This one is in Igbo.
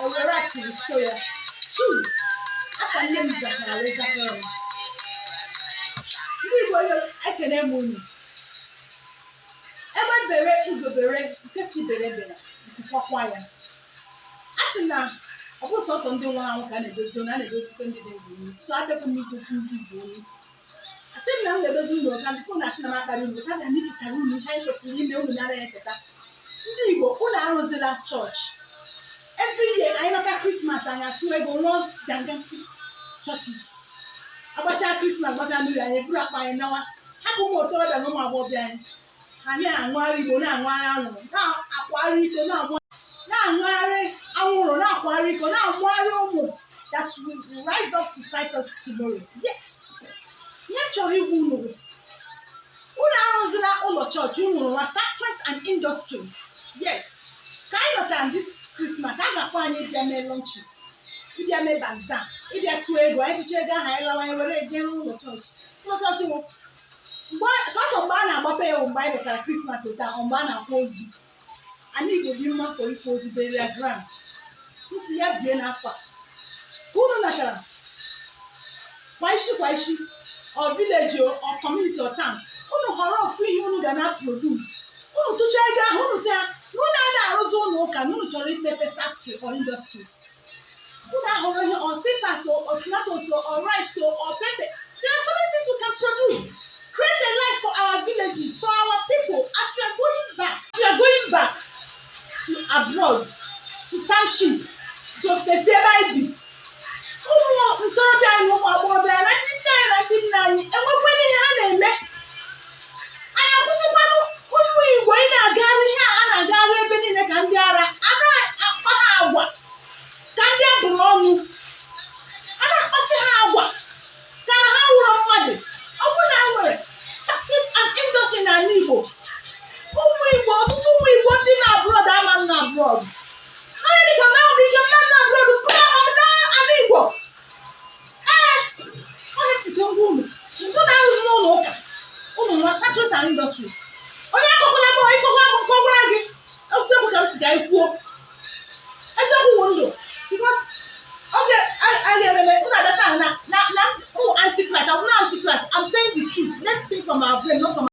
Ewere asịrị so ya. Two, afa nne m zatara wee zafere m. Ndị Igbo, ekene m unu. Egbe bere, ugo bere, nke si bere bere, nkwakwa ya. A sị na ọ bụ sọsọ ndị nwụrụ anwụ ka a na-edozi onu, a na-edozikwa ndị dị ndụ onu. So abịakwa m idozi ndị Igbo onu. Asị m na m ga-edozi unu ka bifo na asị na m akparị unu ka bịa m ichetara unu ihe anyị kwesịrị ime. Unu na-anaghị echeta. Ndị Igbo, unu arụzila chọọchị. Every year anyị nata Christmas, anyị atụ ego rụọ gigantic churches. Agbachaa Christmas, gbachaa mmiri, anyị eburu akpa anyị nawa, hapụ ụmụ okorobịa na ụmụ agbọghọbịa anyị. Anyị na-aṅụgharị igbo, na-aṅụgharị anwụrụ, na-akwagharị iko, na-aṅụgharị anwụrụ, na-akwagharị iko, na-amụgharị ụmụ that will rise up to fight us tomorrow. Yes, ihe m chọrọ igwu unu bụ, unu arụzila ụlọ chọọchị, unu rụwa factories and industry. Yes, ka anyị nọtara this Christmas, a ga-akpọ anyị ịbịa mee launching, ịbịa mee bazaar, ịbịa tụọ ego. Anyị tụcha ego ahụ, anyị lawa, anyị were eje ụlọ chọọchị. Ụlọ chọọchị wụ mgbe sọsọ mgbe a na-agbape ya, wụ mgbe anyị letara Christmas ụta, ọ mgbe a na-akwa ozu. Ana Igbo dị mma for ikwa ozu, burial ground. Nsi ya bie n'afọ a ka unu natara kwa isi kwa isi, ọ village o, ọ community or town, unu họrọ ofu ihe unu ga na produce. Unu tụchaa ego ahụ, unu sị ha na unu a na-arụzi ụlọ ụka, na unu chọrọ imepe factory or industries. Unu ahọrọ ihe, or slippers o, or tomatoes o, or rice o, or pepper. There are so many things you can produce. Create a life for our villages, for our people. As we are going back, we are going back to abroad, to township, to ofesi ebe anyị bi. Ụmụ ntorobịa anyị na ụmụ agbọghọbịa anyị na ndị nne anyị na ndị nna anyị enwekwana ihe ha na-eme. Anyị akwụsịkwanụ ụmụ Igbo ị na-agagharị ihe a na-agagharị ebe niile ka ndị ara, a na-akpa ha agwa ka ndị abụrụ ọnụ, a na-akpasị ha agwa ka na ha wụrụ mmadụ. Ọ bụrụ na ha nwere factories and industry n'ala Igbo, ụmụ Igbo, ọtụtụ ụmụ Igbo ndị na abroad ama na abroad. Onye dịka m enwere ike mma na abroad bụrụ ama m n'ala Igbo. Ee, onye site ngwa unu, unu arụzi n'ụlọ ụka, unu nwa factories and industries. Onye akọkwala m, ịkọkwa m, nkọgwara gị. Eziokwu ka m si ka anyị kwuo, eziokwu wụ ndụ, because oge a ga-ememe unu abịa taa na na na ụmụ antichrist. I'm not antichrist, I'm saying the truth. Let's think from our brain, not from